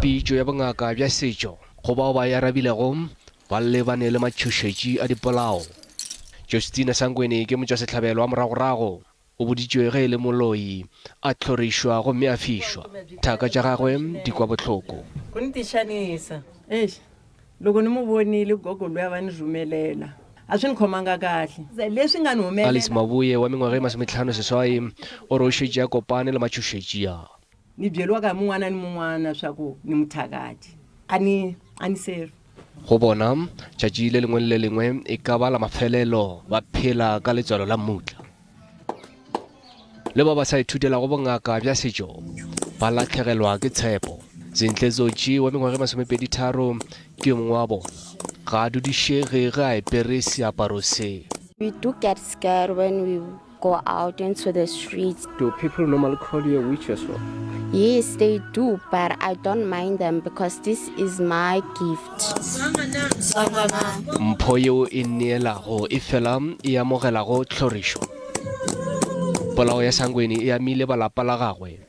Pitšo ya bongaka bja setšo go bao ba e arabilego ba lebane le matšhošetši a dipolao. Justina Sangweni ke motšwasehlabelo wa moragorago. O boditšwe ge e le moloi, a hlorišwa gomme a fišwa. Thaka tša gagwe di kwa bohloko. Ku ni tixanisa. Eish, loko ni mu vonile gogo luya va ni rhumelela, a swi ni khomanga kahle. Leswi nga ni humelela. Alice Mabuye wa mengwaga e 58 o re o šetše a kopane le matšhošetši a. Ni byeliwaka hi mun'wana ni mun'wana swaku ni muthakati, a ni a ni servi. Go bona, tšatši le lengwe le le lengwe e ka ba la mafelelo ba phela ka letswalo la mmutla. Le ba ba sa ithutelago bongaka bja setšo ba lahlegelwa ke tshepo. Zinhle Zotshi wa mengwaga e 23 ke yo mongwe wa bona. Ga a dudišege ge a epere seaparo se. We do get scared when we go out into the streets. Do people normally call you a witch as well? Yes, they do, but I don't mind them because this is my gift. Mpho yeo e neelago e fela e amogelago tlhorišo. Polao ya Sangweni e amile ba lapa la gagwe.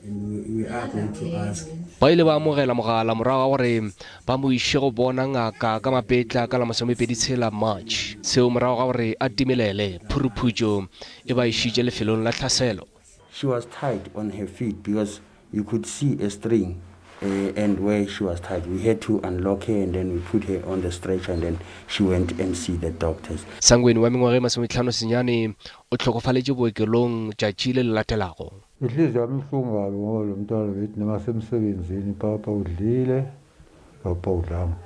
Ba ile ba amogela mogala morago ga gore ba mo iše go bona ngaka ka mapetla ka la 26 March. Seo morago ga gore a timelele, phuruphutšo e ba išitše lefelong la tlhaselo. She was tied on her feet because you could see a string and where she was tied. We had to unlock her and then we put her on the stretcher and then she went and see the doctors. Sangweni wa mengwaga e 59 o hlokofaletše bookelong tšatši le le latelago. Inhliziyo yami ibuhlungu kabi ngoba lo mntwana bethi noma semsebenzini papa udlile papa udlanga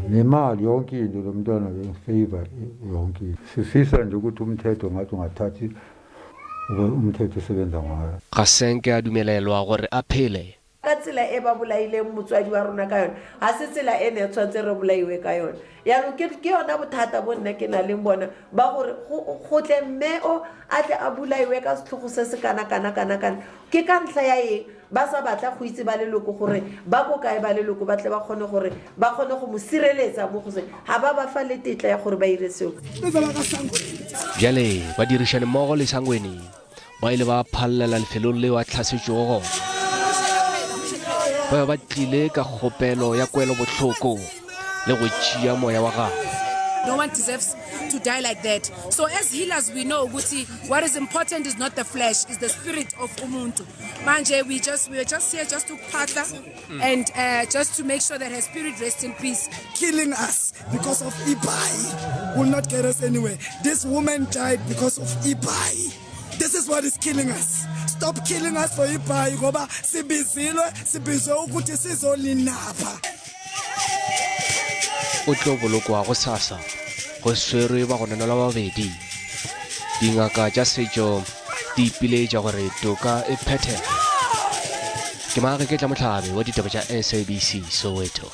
nemali yonke into lo mntwana bengifavor yonke into sifisa nje ukuthi umthetho ngathi ungathathi umthetho usebenza ngayo. Ga senke a dumelelwa gore a phele. Ka tsela e ba bolaileng motswadi wa rona ka yone, ga se tsela e ne e tshwanetse re bolaiwe ka yone. Jaanong ke, ke yona bothata bo nna ke nang leng bona ba gore go, go tle mme o a tle a bolaiwe ka setlhogo se se kana kana kana kana. Ke ka ntlha ya eng ba sa batla go itse ba leloko gore ba ko kae ba leloko ba tle ba kgone gore ba kgone go mo sireletsa mo go se, ga ba ba fa le tetla ya gore ba ire seo. Bjale badirišanimmogo le Sangweni Ba ile ba phallela lefelong leo a hlasetšwego gona. Ba be ba tlile ka kgopelo ya kwelobohloko le go tšea moya wa gagwe. No one deserves to die like that. So as healers we know ukuthi what is important is not the flesh, is the spirit of umuntu. Manje we just we are just here just to phahla and just to make sure that her spirit rests in peace. Killing us because of Ipai will not get us anywhere. This woman died because of Ipai. This is what is killing us. Stop killing us for Ipai ngoba sibizilwe sibizwe ukuthi sizolinapha. O tlo bolokwa gosasa go swerwe bagononelwa ba babedi. Dingaka tša setšo di ipiletša gore toka e phethege. Ke Maageketla Mohlabe wa ditaba tša SABC Soweto.